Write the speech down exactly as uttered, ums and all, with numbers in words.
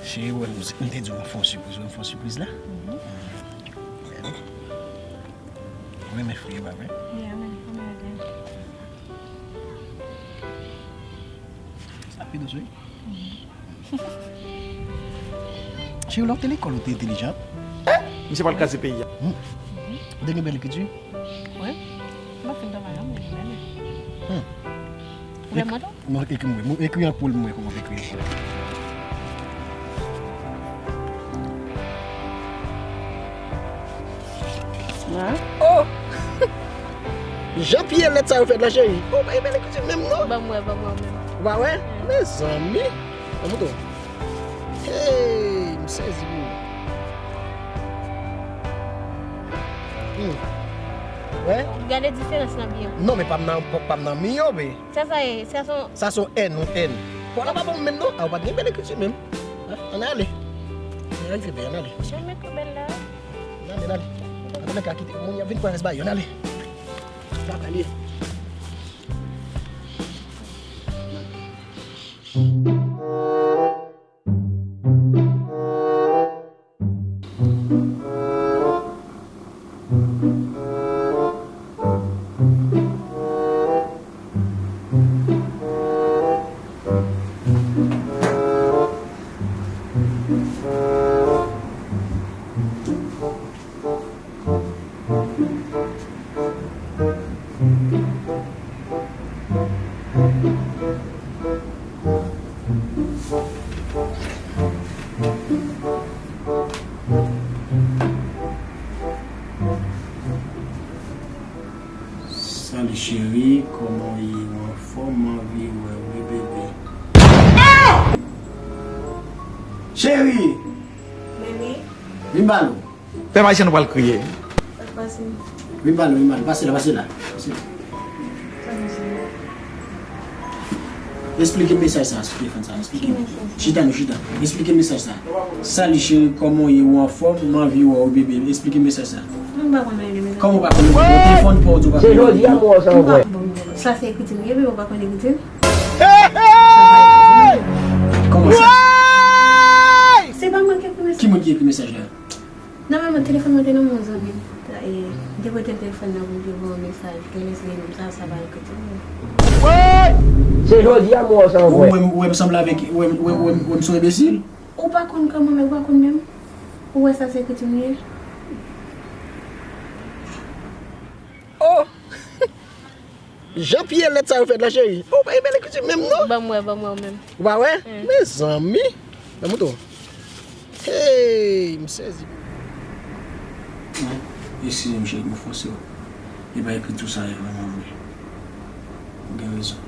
Cheri, ou wè, m, m te di w m fè yon sipriz, ou wè m fè yon sipriz la? Ou renmen fri yo, pa vre? Yeah, man, I'm ready. Sa pi dous, wi. Cheri, lè w te lekòl, ou te entelijan. Misye pral kraze peyi a. Ou te gen bèl ekriti? Wi. Mwen fin travay la, mwen gen bèl. Ou wè mwen tou? Non, ekri mwen. Mwen ekri an poul mwen kòman ekri an poul. Oh! Jan pye lèt sa yo fèt la, cheri. Oh, pa gen bèl ekriti menm, non? Ban m wè, ban m wè menm. Ou pa wè? Mezanmi. Ban m tou. Hey, m sezi pou ou. Hmm. Wè? Gade diferans nan byen. Non, men pa m nan, pa, pa m nan miyo, be. Sa sa ye? Sa son... Sa son N, yon N. Pò la pa bon menm non. A, ou pa t gen bèl ekriti menm. An, ann ale. Ann ale, ann ale. Jan m ekri bèl la. Ann ale, ann ale. Atann ka kite moun y ap vin pran rès bagay yo, ann ale. Pa pale. Salut chérie, kòman w ye? Ou anfòm? M anvi wè w wi bebe. Cheri! Baby. Vin ba nou. Pèp ayisyen nou pral kriye. Sa k pase? Vin ba nou, vin ba nou. Pase la, pase la. Pase la. Sa k pase? Esplike mesaj sa sou telefòn sa. Esplike m. Ki mesaj? Chita nou, chita. Esplike mesaj sa. Salut chérie, kòman w ye? Ou anfòm? M anvi wè w bebe. Esplike mesaj sa. Mwen pa konn lè mesaj. Kòman w pa konn lè mesaj? Telefòn pa w di w pa konn lè mesaj. Se jodi a m wè w sa ankò. Bon, bon, sa se ekriti m ye, men ou pa konn ekriti l? Kòman sa? Se pa mwen ki ekri mesaj. Ki moun ki ekri mesaj la? Nòmalman, telefòn mwen te nan men yon zanmi m. E, m te prete l telefòn nan pou l te voye yon mesaj. Genlè se li menm sa, sa pa ekriti m. Se jodi a m wè w sa ankò. Ou wè m, ou wè m sanble avèk, ou wè m, ou wè m, ou wè m, ou wè m se yon enbesil? Ou pa konn kòman, men ou pa konn menm. Ou wè sa se ekriti m li ye? Oh! Jan pye lèt sa yo fèt la, cheri. Oh, pa gen bèl ekriti menm, non? Ban m wè, ban m wè w menm. Ou pa wè? Mezanmi. Ban m tou. Hey, m sezi. Eskize m, cheri, m fòse w. E pa ekriti w sa ye vrèman vre. Ou gen rezon.